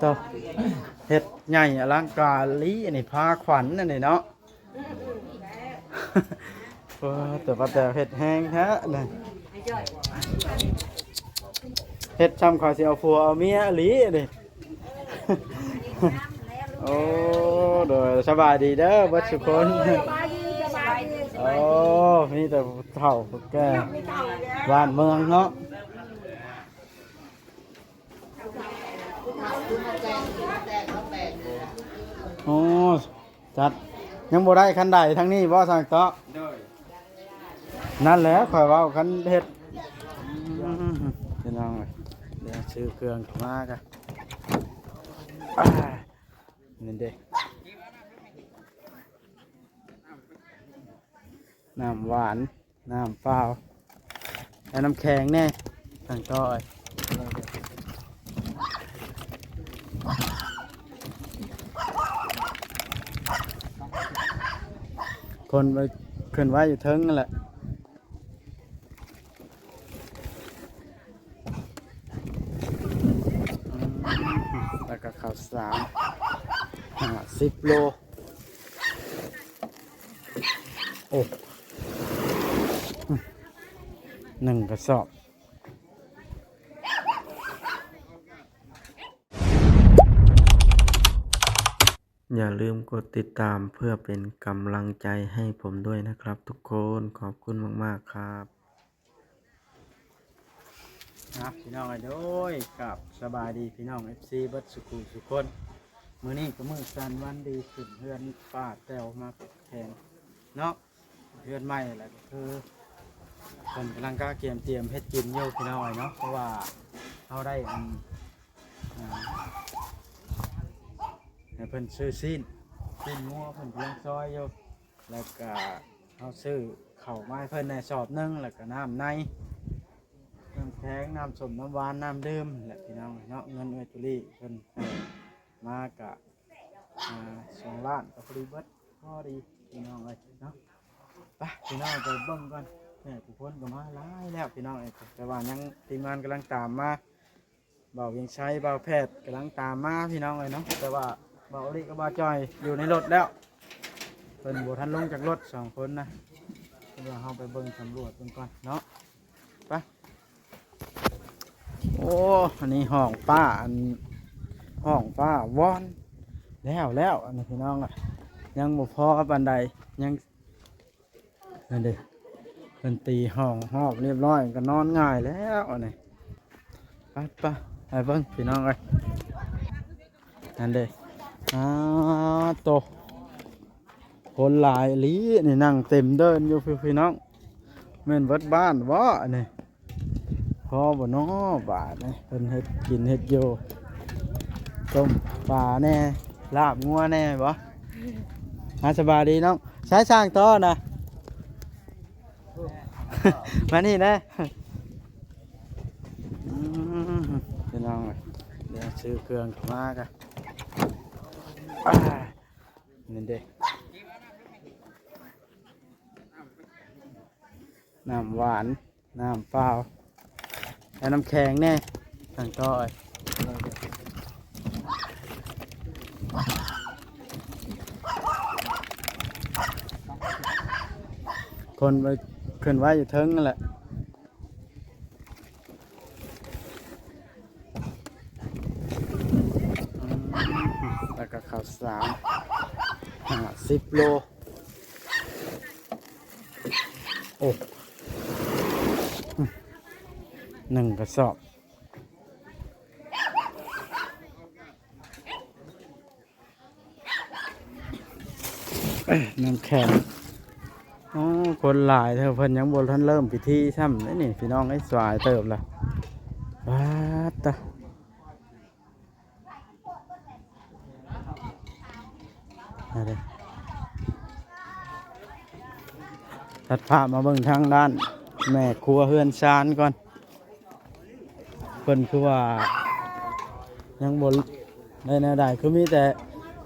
ໂຕ ເຮັດໃຫຍ່ອະລັງການອີ່ຫຼີ ອັນນີ້ພາຂວັນອັນນີ້ເນາະ. ໂອ້ ແຕ່ວ່າແຕ່ເຮັດແຮງແທ້ນີ້ ເຮັດຊ່ຳຂ້ອຍຊິເອົາຜົວເອົາເມຍອີ່ຫຼີນີ້. ໂອ້ ໂດຍ ສະບາຍດີເດີເບິດສູ່ຄົນ. ໂອ້ ມີແຕ່ຜູ້ເຖົ້າຜູ້ແກ່ບ້ານເມືອງເນາະ. ໂອ້ ຈັດ ຍັງບໍ່ໄດ້ຄັນໃດທາງນີ້ບໍ່ ຊ່າງເຕາະ? ໂດຍ ນັ້ນແຫຼະຂ້ອຍເວົ້າ ຄັນເຮັດ ອືມ ພີ່ນ້ອງເອີຍ ດຽວຊື້ເຄື່ອງເຂົ້າມາກະ ນີ້ເດ້ ນ້ຳຫວານ ນ້ຳເປົ່າ ແລະ ນ້ຳແຂງແດ່ ທັງຕ້ອຍ. ຄົນໄປ ຂຶ້ນໄວ້ຢູ່ເທິງນັ້ນແຫຼະ. ອືມ ແລ້ວກໍເຂົ້າສານ ຫ້າສິບໂລ. ໂອ້ ໜຶ່ງກະສອບ. ຢ່າລືມກົດຕິດຕາມເພື່ອເປັນກຳລັງໃຈໃຫ້ຜົມດ້ວຍນະຄັບທຸກຄົນ. ຂອບຄຸນມາກໆຄັບ. ອ່ະ ພີ່ນ້ອງເອີຍ ໂດຍ ກາບສະບາຍດີພີ່ນ້ອງເອັຟຊີເບິດສູ່ຜູ້ສູ່ຄົນ. ມື້ນີ້ກໍມື້ສັນວັນດີ ຂຶ້ນເຮືອນປ້າແຕວມາແຂກເນາະ ເຮືອນໃໝ່ ແລ້ວກໍຄືເພິ່ນກຳລັງກະກຽມຕຽມເຮັດກິນຢູ່ພີ່ນ້ອງເອີຍເນາະ. ເພາະວ່າເຮົາໄດ້ອັນ ອ່າ ໃຫ້ເພິ່ນຊື້ຊີ້ນ ຊີ້ນງົວ ເພິ່ນກຳລັງຊອຍຢູ່. ແລ້ວກະເຮົາຊື້ເຂົ້າມາໃຫ້ເພິ່ນແດ່ສອບໜຶ່ງ ແລ້ວກະນ້ຳໃນ ນ້ຳແຂງ ນ້ຳສົ້ມ ນ້ຳຫວານ ນ້ຳດື່ມແຫຼະພີ່ນ້ອງເນາະ. ເງິນເອື້ອຍຕຸລີເພິ່ນໃຫ້ມາກະ ອ່າ ສອງລ້ານ ກໍພໍດີເບິດ ພໍດີພີ່ນ້ອງເອີຍເນາະ. ໄປພີ່ນ້ອງໄປເບິ່ງກ່ອນ ແຂກຜູ້ຄົນກໍມາຫຼາຍແລ້ວພີ່ນ້ອງເອີຍ. ແຕ່ວ່າຍັງທີມງານກຳລັງຕາມມາ ບ່າວວຽງໄຊ ບ່າວແພດກຳລັງຕາມມາພີ່ນ້ອງເອີຍເນາະ. ແຕ່ວ່າບ່າວອາລິກັບບ່າວຈ່ອຍຢູ່ໃນລົດແລ້ວ ເພິ່ນບໍ່ທັນລົງຈາກລົດສອງຄົນນະ. ດຽວເຮົາໄປເບິ່ງສຳຫຼວດເບິ່ງກ່ອນເນາະ ໄປ. ໂອ້ ອັນນີ້ຫ້ອງປ້າ ອັນ ຫ້ອງປ້າວອນ ແລ້ວ ແລ້ວ ອັນນີ້ພີ່ນ້ອງ ຍັງບໍ່ພໍປານໃດ ຍັງ ນັ້ນເດ້ ເພິ່ນຕີຫ້ອງຮອບຮຽບຮ້ອຍ ກໍນອນງ່າຍແລ້ວອັນນີ້. ໄປ ໄປ ໄປເບິ່ງພີ່ນ້ອງເອີຍ ນັ້ນເດ້. ອາໂຕ ຄົນຫຼາຍອີ່ຫຼີນີ້ ນັ່ງເຕັມເດີ່ນຢູ່ພີ່ນ້ອງ. ແມ່ນເບິດບ້ານບໍອັນນີ້? ພໍບໍ່ນໍບາດນີ້ ເພິ່ນເຮັດກິນເຮັດຢູ່ ຕົ້ມປາແດ່ ລາບງົວແດ່ບໍ? ອ່າ ສະບາຍດີນ້ອງ. ໃຊ້ຊ່າງຕໍ່ນະ ມານີ້ແດ່. ອືມ ພີ່ນ້ອງເອີຍ ດຽວຊື້ເຄື່ອງເຂົ້າມາກະ ນີ້ເດ້ ນ້ຳຫວານ ນ້ຳເປົ່າ ແລະ ນ້ຳແຂງແດ່ ທັງຕ້ອຍ. ຄົນໄປ ຂຶ້ນໄວ້ຢູ່ເທິງນັ້ນແຫຼະ. ອືມ ແລ້ວກໍເຂົ້າສານ ຫ້າສິບໂລ. ໂອ້ ໜຶ່ງກະສອບ. ນ້ຳແຂງ. ໂອ້ ຄົນຫຼາຍເທື່ອ ເພິ່ນຍັງບໍ່ທັນເລີ່ມພິທີຊ້ຳເດ້ນີ້ ພີ່ນ້ອງເອີຍ. ສວາຍເຕີບລະ ປາດຕະ. ມາເດີ ຕັດພາບມາເບິ່ງທາງດ້ານແມ່ຄົວເຮືອນຊານກ່ອນ. ເພິ່ນຄືວ່າຍັງບໍ່ໄດ້ແນວໃດ ຄືມີແຕ່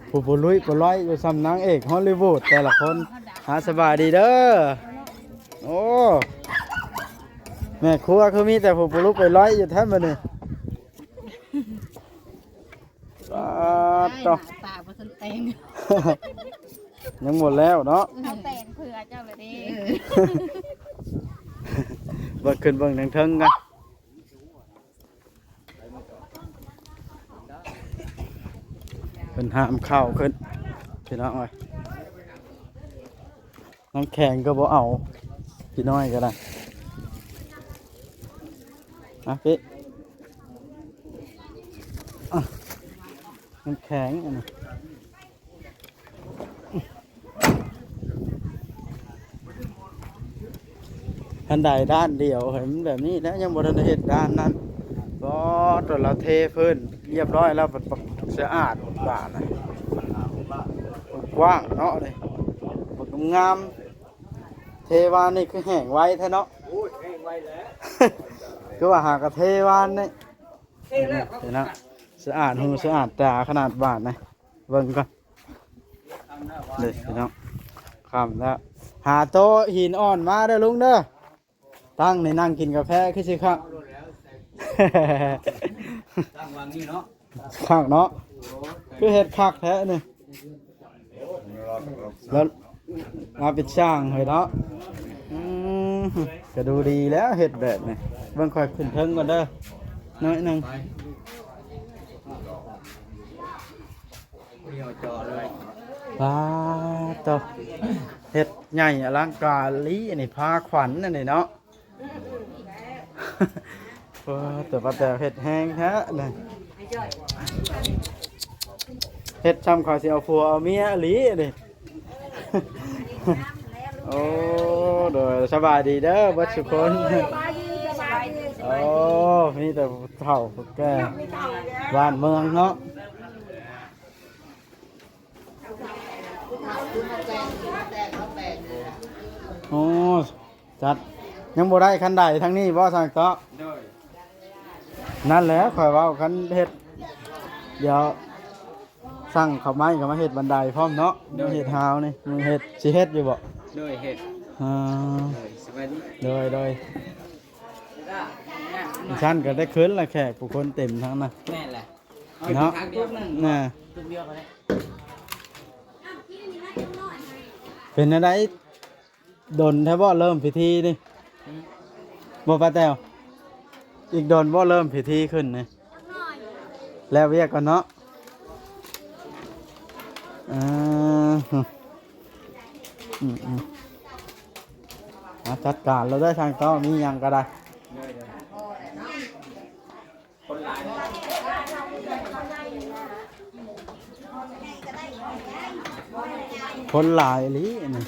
ຜູ້ປຸລຸຍປຸລອຍຢູ່ ສ່ຳນາງເອກຮອລລີວູດແຕ່ລະຄົນ. ຫາ ສະບາຍດີເດີ. ໂອ້ ແມ່ຄົວຄືມີແຕ່ຜູ້ປຸລຸປຸລອຍຢູ່ແທ້ມື້ນີ້. ປາດເນາະ ຕາບໍ່ທັນແຕ່ງ ຍັງບໍ່ແລ້ວເນາະ ເຮົາແຕ່ງເພື່ອເຈົ້າລະເດ້. ເອີ ເບິ່ງ ຂຶ້ນເບິ່ງທາງເທິງກັນ ເພິ່ນຫ້າມເຂົ້າຂຶ້ນ ພີ່ນ້ອງເອີຍ. ນ້ຳແຂງກໍບໍ່ເອົາ ພີ່ນ້ອຍກໍໄດ້ ມາພີ່ ອ່ະ ນ້ຳແຂງອັນນີ້ ຄັນໄດດ້ານດຽວ ໃຫ້ມັນແບບນີ້ແຫຼະ ຍັງບໍ່ທັນໄດ້ເຮັດດ້ານນັ້ນ. ບໍ່ ຕອນລາວເທພື້ນຮຽບຮ້ອຍແລ້ວ ບັດ ບັກສະອາດບາດນະ ກວ້າງເນາະນີ້ ບັກງາມ. ເທວານນີ້ຄືແຫ້ງໄວແທ້ເນາະ. ໂອ້ຍ ແຫ້ງໄວແຫຼະ ຄືວ່າຫາກະເທວານນີ້ ເທແລ້ວ ເຫັນເນາະ ສະອາດຫູສະອາດຕາຂະໜາດບາດນະ. ເບິ່ງກ່ອນເດີພີ່ນ້ອງ ຄ່ຳແລ້ວ. ຫາໂຕະຫີນອ່ອນມາເດີລຸງເດີ. ຕັ້ງນີ້ນັ່ງກິນກາແຟຄືຊິຄັກ ຕັ້ງວາງນີ້ເນາະ ຄັກເນາະ ຄືເຮັດຄັກແທ້ນີ້ ແລ້ວມາເປັນຊ່າງໃຫ້ເນາະ. ອືມ ກະດູດີແລ້ວເຮັດແບບນີ້. ເບິ່ງຂ້ອຍຂຶ້ນເທິງກ່ອນເດີ ໜ້ອຍໜຶ່ງ. ປາດໂທ້ ເຮັດໃຫຍ່ອະລັງການອີ່ຫຼີ ອັນນີ້ພາຂວັນອັນນີ້ເນາະ. ໂອ້ ແຕ່ປ້າແຕວເຮັດແຮງແທ້ນະ ເຮັດຊ່ຳຂ້ອຍຊິເອົາຜົວເອົາເມຍອີ່ຫຼີນີ້. ໂອ້ ໂດຍ ສະບາຍດີເດີເບິດທຸກຄົນ. ໂອ້ ມີແຕ່ຜູ້ເຖົ້າຜູ້ແກ່ບ້ານເມືອງເນາະ. ໂອ້ ຈັດ ຍັງບໍ່ໄດ້ຄັນໃດທາງນີ້ບໍ່ຊ່າງເຕາະ? ໂດຍ ນັ້ນແຫຼະຂ້ອຍເວົ້າ ຄັນເຮັດ ດຽວສັ່ງເຂົ້າໄມ້ເຂົ້າມາເຮັດບັນໄດພ້ອມເນາະ. ໂດຍ ເຮັດຮາວນີ້ ມຶງເຮັດ ຊິເຮັດຢູ່ບໍ່? ໂດຍ ເຮັດ. ອ່າ ໂດຍ ສະບາຍດີ. ໂດຍ ໂດຍ. ຊັ້ນກໍໄດ້ຄືນລະ ແຂກຜູ້ຄົນເຕັມທັງນັ້ນ. ແມ່ນແຫຼະ ເນາະ ນະ ເປັນແນວໃດ? ດົນແທ້ບໍ່ເລີ່ມພິທີນີ້? ບໍ່ ປ້າແຕວ ອີກດົນບໍ່ເລີ່ມພິທີຂຶ້ນນີ້? ແລ້ວວຽກກ່ອນເນາະ. ເອີ ອືມໆ ມາຈັດການເລີຍເດີ ທາງເຈົ້າມີຫຍັງກໍໄດ້. ຄົນຫຼາຍ ຄົນຫຼາຍອີ່ຫຼີອັນນີ້.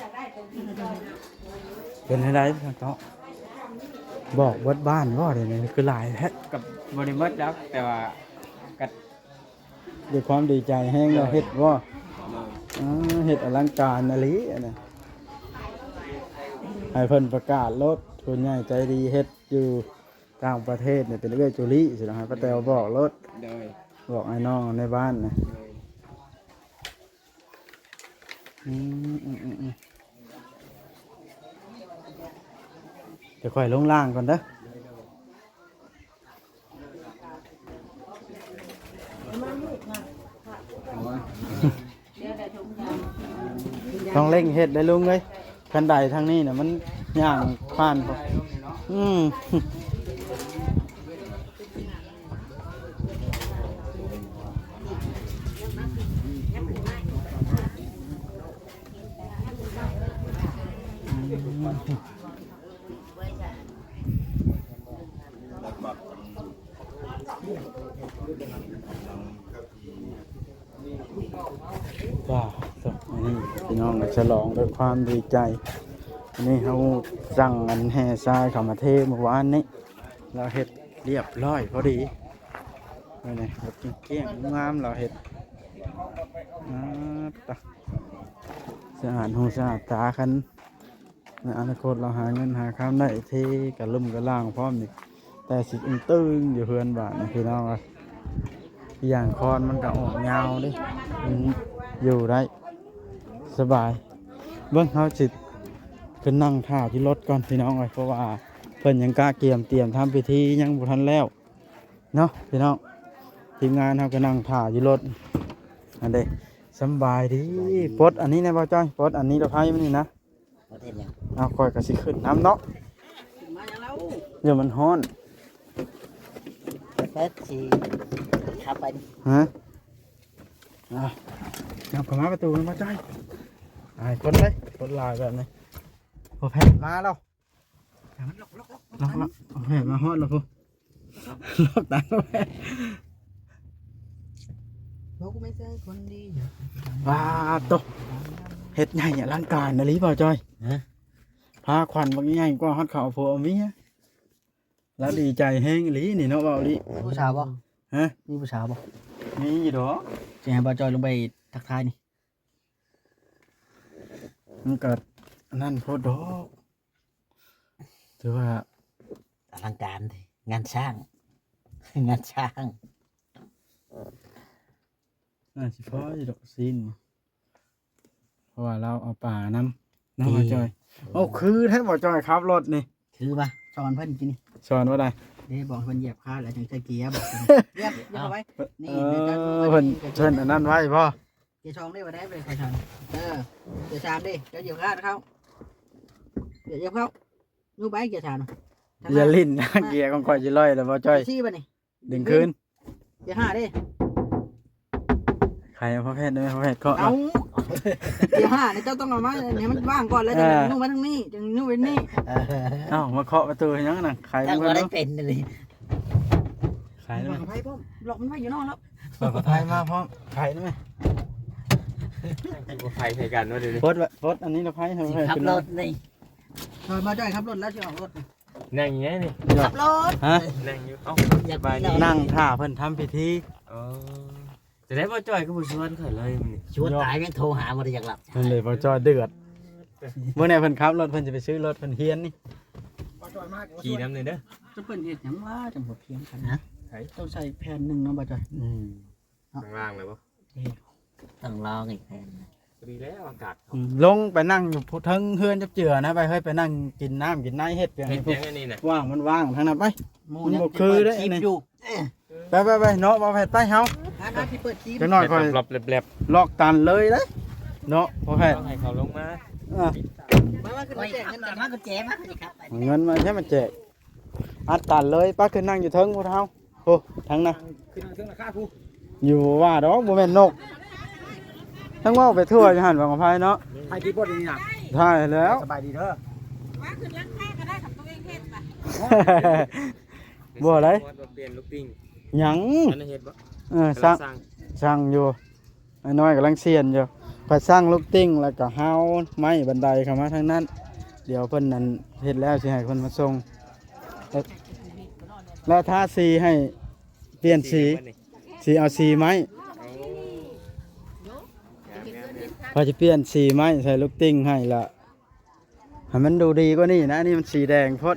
ເປັນໃດເນາະ ບອກເບິດບ້ານບໍ່ ດຽວນີ້ຄືຫຼາຍແທ້? ກໍບໍ່ໄດ້ເບິດດອກ ແຕ່ວ່າກໍ ດ້ວຍຄວາມດີໃຈແຮງວ່າເຮັດບໍ່? ໂດຍ ອ່າ ເຮັດອະລັງການອີ່ຫຼີອັນນີ້. ໃຫ້ເພິ່ນປະກາດໂລດ ຜູ້ໃຫຍ່ໃຈດີເຮັດຢູ່ ຕ່າງປະເທດນີ້ເປັນເອື້ອຍຈູລີຊີ້ນະ ໃຫ້ປ້າແຕວບອກໂລດ. ໂດຍ ບອກອ້າຍນ້ອງໃນບ້ານນະ. ໂດຍ ອືມ ອືມ ອືມ ອືມ ດຽວຂ້ອຍລົງລ່າງກ່ອນເດີ. ຕ້ອງເລັ່ງເຮັດໄດ໋ລຸງເອີຍ ຄັນໄດທາງນີ້ນະ ມັນຍ່າງຜ່ານ ອືມ ວ້າວ ອັນນີ້ພີ່ນ້ອງກໍສະຫຼອງດ້ວຍຄວາມດີໃຈ. ອັນນີ້ເຮົາສັ່ງອັນແຮ່ຊາຍເຂົ້າມາເທມື້ວານນີ້ ລາວເຮັດລຽບຮ້ອຍພໍດີ. ນີ້ ແບບກ້ຽງໆ ງາມໆ ລາວເຮັດ ອາ ຕະ ສະອາດຫູສະອາດຕາ. ຄັນໃນອະນາຄົດລາວຫາເງິນຫາຄຳໄດ້ ເທກະລຸ່ມກະລ່າງພ້ອມນີ້ ແຕ່ຊິຕຶງໆຢູ່ເຮືອນບາດນີ້ພີ່ນ້ອງເອີຍ. ອີກຢ່າງຄອນມັນກໍອອກຍາວເດ້ ມັນຢູ່ໄດ້ສະບາຍ. ເບິ່ງ ເຮົາຊິຂຶ້ນນັ່ງຖ້າຢູ່ລົດກ່ອນພີ່ນ້ອງເອີຍ ເພາະວ່າເພິ່ນຍັງກະກຽມຕຽມທຳພິທີ ຍັງບໍ່ທັນແລ້ວເນາະພີ່ນ້ອງ. ທີມງານເຮົາກໍນັ່ງຖ້າຢູ່ລົດ. ອັນເດ້ ສຳບາຍດີ. ສຳບາຍດີ. ປົດອັນນີ້ແດ່ ບ່າວຈ້ອຍ, ປົດອັນນິລະໄພມັນນີ້ນະ. ບໍ່ເປັນຫຍັງ. ເອົາ ຂ້ອຍກໍຊິຂຶ້ນນຳເນາະ. ຂຶ້ນມາຫຍັງລາວ? ດຽວມັນຮ້ອນ. ເປັດຊິຂັບໄປ. ຮະ? ອ່ະ ຍັບເຂົ້າມາປະຕູນຳ ບ່າວຈ້ອຍ. ອາຍຄົນເດ້ ຄົນຫຼາຍແບບນີ້. ບໍ່ແພ້ນມາແລ້ວ. ແຕ່ມັນລັອກໆໆໆ ລັອກໆ ໂອເຄ ມາຮອດແລ້ວພຸ້ນ. ລັອກຕາມ ບໍ່ ກູໄມ່ໃຊ່ຄົນດີ. ວ້າໂຕ ເຮັດໃຫຍ່ອະລັງການອີ່ຫຼີ ບ່າວຈ້ອຍ. ຮະ? ພາຂວັນບັກໃຫຍ່ກວ່າຮອດເຂົາເອົາຜົວເອົາເມຍ. ລາວດີໃຈແຮງອີ່ຫຼີນີ້ເນາະ ເວົ້າອີ່ຫຼີ. ມີຜູ້ສາວບໍ່? ຮະ? ມີຜູ້ສາວບໍ່? ມີຢູ່ດອກ. ຊິໃຫ້ບ່າວຈ້ອຍລົງໄປທັກທາຍນີ້. ມັນກໍອັນນັ້ນໂພດດອກ. ຖືວ່າອະລັງການເດ ງານຊ້າງ ງານຊ້າງ. ໜ້າຊິພໍຢູ່ດອກຊີ້ນ ເພາະວ່າລາວເອົາປານຳເນາະ ບໍ່ຈ່ອຍ. ໂອ້ ຄືແທ້ ບໍ່ຈ່ອຍຂັບລົດນີ້. ຄືວ່າ ສອນເພິ່ນກິນນີ້ ສອນວ່າໃດ? ເດ້ ບອກເພິ່ນຢຽບຄາດແລ້ວຈັ່ງໃສ່ເກຍ ບອກເພິ່ນ ຢຽບ ຢຽບເອົາໄວ້. ເອີ ນີ້ ເພິ່ນ ເພິ່ນອັນນັ້ນໄວ້ບໍ່? ເກຍສອງເດ້ ວ່າໄດ້ໄປ ຂ້ອຍສອນ. ເອີ ເກຍສາມເດ້ ເຈົ້າຢຽບຄາດເຂົ້າ ຢຽບ ຢຽບເຂົ້າ. ຍູ້ໄປເກຍສາມ. ຢ່າຫຼິ້ນນະ ເກຍຂອງຂ້ອຍຊິລອຍແລ້ວ ບໍ່ຈ່ອຍ. ເກຍສີ່ບັດນີ້ ດຶງຄືນ. ເກຍຫ້າເດ້. ໄຂພໍ່ແພດໄດ້ໄໝ? ພໍ່ແພດເຄາະ. ເອົາ ເກຍຫ້ານີ້ເຈົ້າຕ້ອງເອົາມາໃຫ້ມັນວ່າງກ່ອນ ແລ້ວຈັ່ງຍູ້ມາທາງນີ້ ຈັ່ງຍູ້ໄປນີ້. ເອີ ເອົ້າ ມາເຄາະປະຕູເຮັດຫຍັງນະ? ໄຂເບິ່ງເບິ່ງດູ. ເປັນເລີຍ. ໄຂໄດ້ໄໝ? ໄພພ້ອມ ລັອກມັນໄວ້ຢູ່ນອກແລ້ວ. ເປີດໄຟມາພ້ອມ ໄຂໄດ້ໄໝ? ບໍ່ໄຟໃສ່ກັນວ່າເດ. ປົດ ປົດອັນນີ້ລະໄພໃຫ້ ຊິຂັບລົດນີ້. ເອີ ມາຈ່ອຍຂັບລົດແລ້ວຊິອອກລົດ. ນັ່ງຢູ່ນີ້ ຂັບລົດ. ຮະ? ນັ່ງຢູ່. ເອົ້າ ສະບາຍດີ. ນັ່ງຖ້າເພິ່ນທຳພິທີ. ອໍ ຈະໄດ້ບໍ່ຈ່ອຍຄືບໍ່ຊວນຂ້ອຍເລີຍມື້ນີ້. ຊວນຕາຍ ຍັງໂທຫາບໍ່ໄດ້ຢາກລັບ. ນັ້ນເລີຍ ບໍ່ຈ່ອຍເດືອດ. ມື້ນີ້ເພິ່ນຂັບລົດ ເພິ່ນຈະໄປຊື້ລົດ ເພິ່ນຮຽນນີ້. ຂີ່ນຳແດ່ເດີ. ຈະເພິ່ນເຮັດຫຍັງວະ ຈັ່ງບໍ່ພຽງກັນ. ຮະ? ຕ້ອງໃສ່ແຜ່ນໜຶ່ງເນາະ ບໍ່ຈ່ອຍ. ອືມ. ເນາະ ຂ້າງລ່າງເລີຍບໍ່? ເອີ ຕ້ອງລອງອີກແຜ່ນ. ພໍດີແລ້ວອາກາດ. ອືມ ລົງໄປນັ່ງຢູ່ເທິງເຮືອນຈັກເທື່ອນະ ໄປເຮີ້ຍ ໄປນັ່ງກິນນ້ຳກິນໃນ ເຮັດຫຍັງ ເຮັດຫຍັງອັນນີ້ນະ. ວ່າງມັນວ່າງທາງນັ້ນໄປ. ມັນບໍ່ຄືເດ້ນີ້. ເອີ ໄປໆໆ ເນາະ ບໍ່ແພດ ໄປເຮົາ. ມາ ມາ ຊິເປີດຄລິບ. ຈັກໜ້ອຍຂ້ອຍລັອກຕັນເລີຍເດ້ເນາະ ບໍ່ແພດ. ຕ້ອງໃຫ້ເຂົາລົງມາ. ເອີ ມາ ມາ ຂຶ້ນມາແຈກເງິນ ມາ ມາ ກຸນແຈ ມາ ຊິຂັບໄປ. ເອົາເງິນມາໃຫ້ມັນແຈກ. ອັດຕັນເລີຍ ໄປຂຶ້ນນັ່ງຢູ່ເທິງພຸ້ນເຮົາ. ໂອ້ ທາງນັ້ນ ຂຶ້ນເທິງລາຄາຜູ້ ຢູ່ວ່າດອກ ບໍ່ແມ່ນນົກ. ທັງເວົ້າໄປທົ່ວຢູ່ຫັ້ນ ບັງກະໄພເນາະ. ຖ່າຍຄລິບບໍ່ນີ້ນະ? ຖ່າຍແລ້ວ. ສະບາຍດີເດີ. ວ່າຂຶ້ນຫຼັງຄາກໍໄດ້ ຄັນຕົວເອງເຮັດນະ. ບໍ່ໄດ້ ວ່າປ່ຽນລູກຕິ່ງ. ຫຍັງ? ອັນນັ້ນເຮັດບໍ່? ເອີ ກຳລັງສ້າງ ສ້າງ ສ້າງຢູ່. ອ້າຍນ້ອຍກຳລັງສຽນຢູ່. ຂ້ອຍສ້າງລູກຕິ່ງ ແລ້ວກໍຮາວໄມ້ບັນໄດເຂົ້າມາທາງນັ້ນ. ດຽວເພິ່ນນັ້ນເຮັດແລ້ວ ຊິໃຫ້ເພິ່ນມາສົ່ງ. ແລ້ວທາສີໃຫ້ ປ່ຽນສີ ສີເອົາສີໄມ້. ໂອ້ ງາມໆໆ. ຂ້ອຍຊິປ່ຽນສີໄມ້ໃສ່ລູກຕິ່ງໃຫ້ລະ ໃຫ້ມັນດູດີກວ່ານີ້ນະ. ອັນນີ້ມັນສີແດງໂພດ.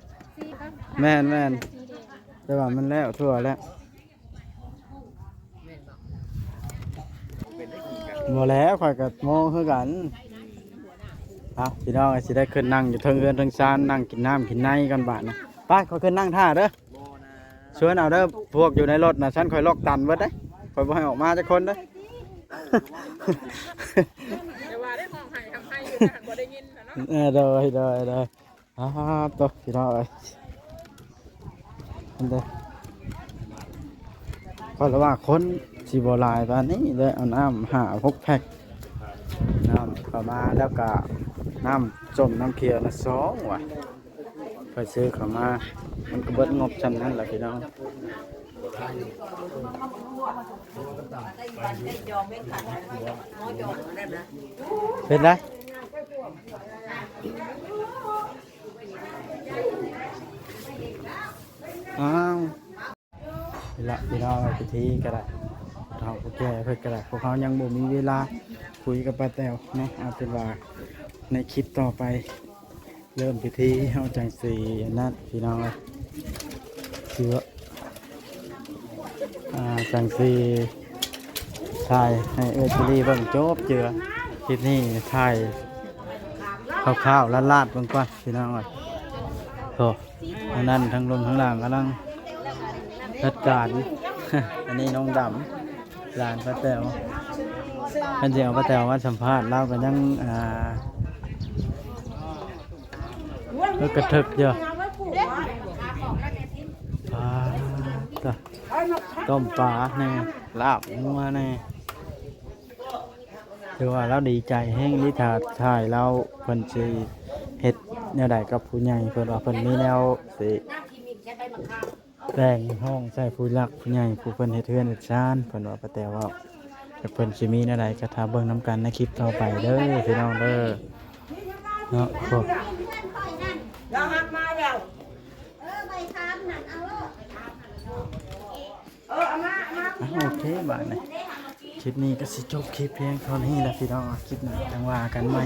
ແມ່ນໆ ແຕ່ວ່າມັນແລ້ວທົ່ວແລ້ວ. ບໍ່ແລ້ວ ຂ້ອຍກໍໂມ້ຄືກັນ. ເອົາ ພີ່ນ້ອງ ຊິໄດ້ຂຶ້ນນັ່ງຢູ່ເທິງເຮືອນເທິງຊານ ນັ່ງກິນນ້ຳກິນໃນກັນບາດນີ້. ໄປ ຂ້ອຍຂຶ້ນນັ່ງຖ້າເດີ. ຊວນເອົາເດີ ພວກຢູ່ໃນລົດນະ ຊັ້ນຂ້ອຍລັອກຕັນເບິດເດ້. ຂ້ອຍບໍ່ໃຫ້ອອກມາຈັກຄົນເດີ. ແຕ່ວ່າໄດ້ຮ້ອງໄຫ້ທຳໄຫ້ຢູ່ ແຕ່ບໍ່ໄດ້ຍິນນະເນາະ. ເອີ ໂດຍ ໂດຍ ໂດຍ. ອ້າໂຕ ພີ່ນ້ອງເອີຍ ເຫັນເດ້. ຂ້ອຍລະວ່າຄົນຊິບໍ່ຫຼາຍປານນີ້ເດ້. ເອົານ້ຳຫ້າຫົກແພັກ ນ້ຳເຂົ້າມາ ແລ້ວກະນ້ຳສົ້ມ ນ້ຳຂຽວນະ ສອງ ວ່າ ຂ້ອຍຊື້ເຂົ້າມາ ມັນກໍເບິດງົບຊ່ຳນັ້ນລະ ພີ່ນ້ອງ. ເປັນໄດ? ອ້າວ ນີ້ລະ ພີ່ນ້ອງເອີຍ ພິທີກໍໄດ້ ເຖົ້າຜູ້ແກ່ເພິ່ນກໍໄດ້ ພວກເຮົາຍັງບໍ່ມີເວລາຄຸຍກັບປ້າແຕວເນາະ. ເອົາເປັນວ່າໃນຄລິບຕໍ່ໄປ ເລີ່ມພິທີເຮົາຈັ່ງຊິອັນນັ້ນ ພີ່ນ້ອງເອີຍ ຊິວ່າ ອ່າ ຈັ່ງຊິຖ່າຍໃຫ້ເອື້ອຍຈີຣີເບິ່ງຈົບເຈືອ. ຄລິບນີ້ຖ່າຍຄ່າວໆ ລາດໆ ເບິ່ງກ່ອນ ພີ່ນ້ອງເອີຍ. ໂອ້ ທາງນັ້ນ ທາງລຸ່ມທາງລ່າງກຳລັງຈັດການ ອັນນີ້ນ້ອງດຳ ຫຼານປ້າແຕ໋ວ ເພິ່ນຊິເອົາປ້າແຕ໋ວມາສຳພາດ ລາວກໍຍັງ ອ່າ ເອີ ກະເຖິກຢູ່. ປາດ ຕົ້ມປາແດ່ ລາບງົວແດ່ ຖືວ່າລາວດີໃຈແຮງອີ່ຫຼີ ຖ້າຖ່າຍລາວ ເພິ່ນຊິເຮັດແນວໃດກັບຜູ້ໃຫຍ່ ເພິ່ນວ່າເພິ່ນມີແນວຊິແບ່ງຫ້ອງໃສ່ຜູ້ຫຼັກຜູ້ໃຫຍ່ ຜູ້ເພິ່ນເຮັດເຮືອນເຮັດຊານ ເພິ່ນວ່າ ປ້າແຕ໋ວເວົ້າ ແຕ່ເພິ່ນຊິມີແນວໃດກໍຖ້າເບິ່ງນຳກັນໃນຄລິບຕໍ່ໄປເດີພີ່ນ້ອງເດີ ເນາະ. ໂອ້ ລາວຮັບມາແລ້ວ ເອີ ໃບຄາມນັ້ນເອົາໂລດ ເອີ ເອົາມາ ເອົາມາ ອ່ະ ໂອເຄ ບາດນີ້ ຄລິບນີ້ກໍຊິຈົບຄລິບພຽງເທົ່ານີ້ແຫຼະພີ່ນ້ອງ ຄລິບໜ້າຈັ່ງວ່າກັນໃໝ່.